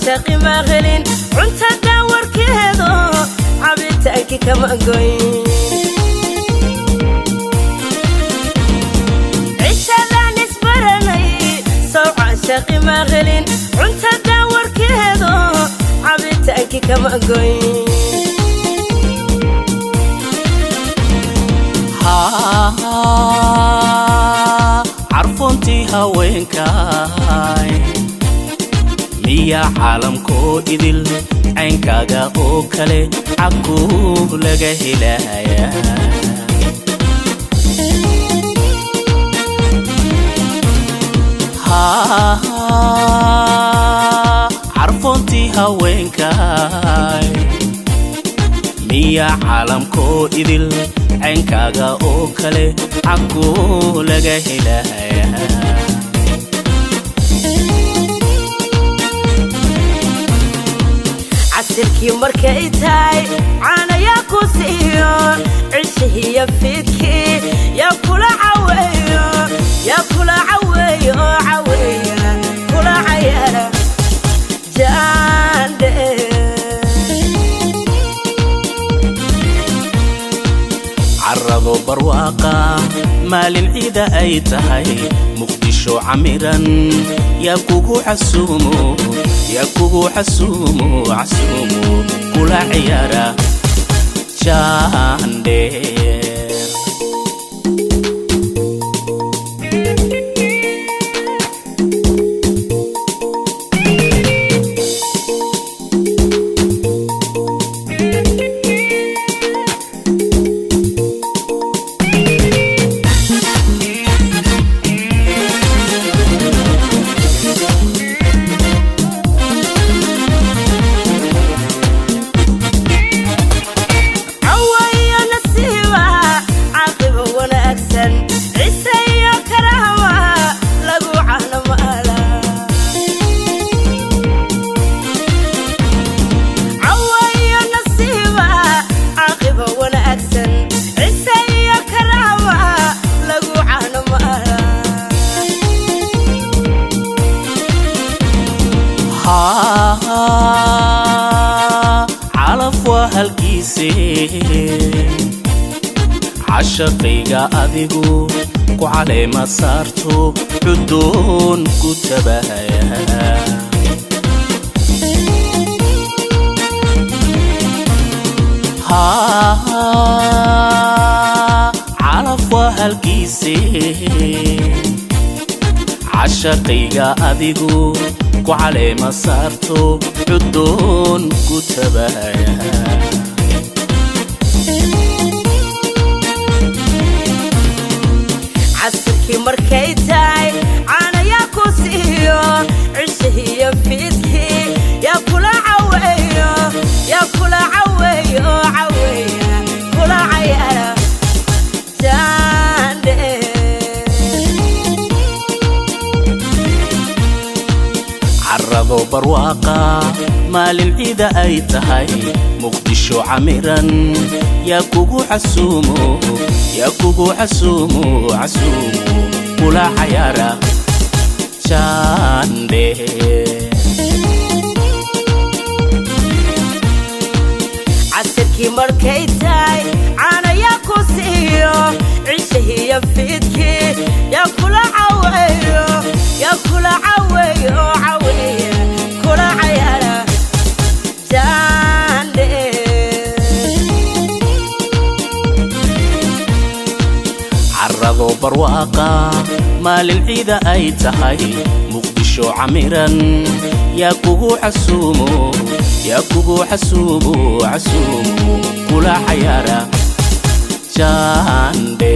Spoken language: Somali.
Caashaqi ma helin cuntada warkeedo, cabitaankii kama goyn. Cishadaan isbaranay sow caashaqi ma helin cuntada warkeedo, cabitaankii kama goyn. Carfoontii haweenkaay, miyaa caalamkoo idil caynkaaga oo kale cabkuu laga helaya? Carfoontii haweenkaay, miyaa caalamkoo idil caynkaaga oo kale cabkuu laga helaya? Casirkii markay tahay caanayaa ku siiyo, cishihiyo fiidkii yaa kula caweeyo, yaa kula caweeyo oo caweeya kula cayaara jaandhe. Carado barwaaqa, maalin ciida ay tahay, Muqdisho camiran yaa kugu xasuumo, yaa kugu xasuumo, casuumo kula ciyaara jaandheer. Cawayo nasiiba, caaqiba wanaagsan, cise iyo karaama lagu cahno maala. Cawayo nasiiba, caaqiba wanaagsan, cise iyo karaama lagu cahno maala. Calaf waa halkiise, cashaqayga adigu ku caleema saarto, cudoon ku tabahaya. Calaf waa halkiise, cashaqayga adigu ku caleema saarto, cudoon ku tabahaya. Casirkii markay tahay caanayaa ku siiyo, cishihiyo fiidkii yaa kula caweeyo, yaa kula caweeyo oo caweeya kula cayaara jaandhe. Carado barwaaqa, maalin ciida ay tahay, Muqdisho camiran yaa kugu xasuumo, yaa kugu xasuumo, casuumo kula cayaara jaandhe. Casirkii markay tahay caanayaa ku siiyo, cishihiyo fiidkii yaa kula caweeyo, yaa kula caweeyo oo caweeya kula cayaara jaandhe. Carado barwaaqa, maalin ciida ay tahay, Muqdisho camiran yaa kugu xasuumo, yaa kugu xasuumo, casuumo kula cayaara jaandhe.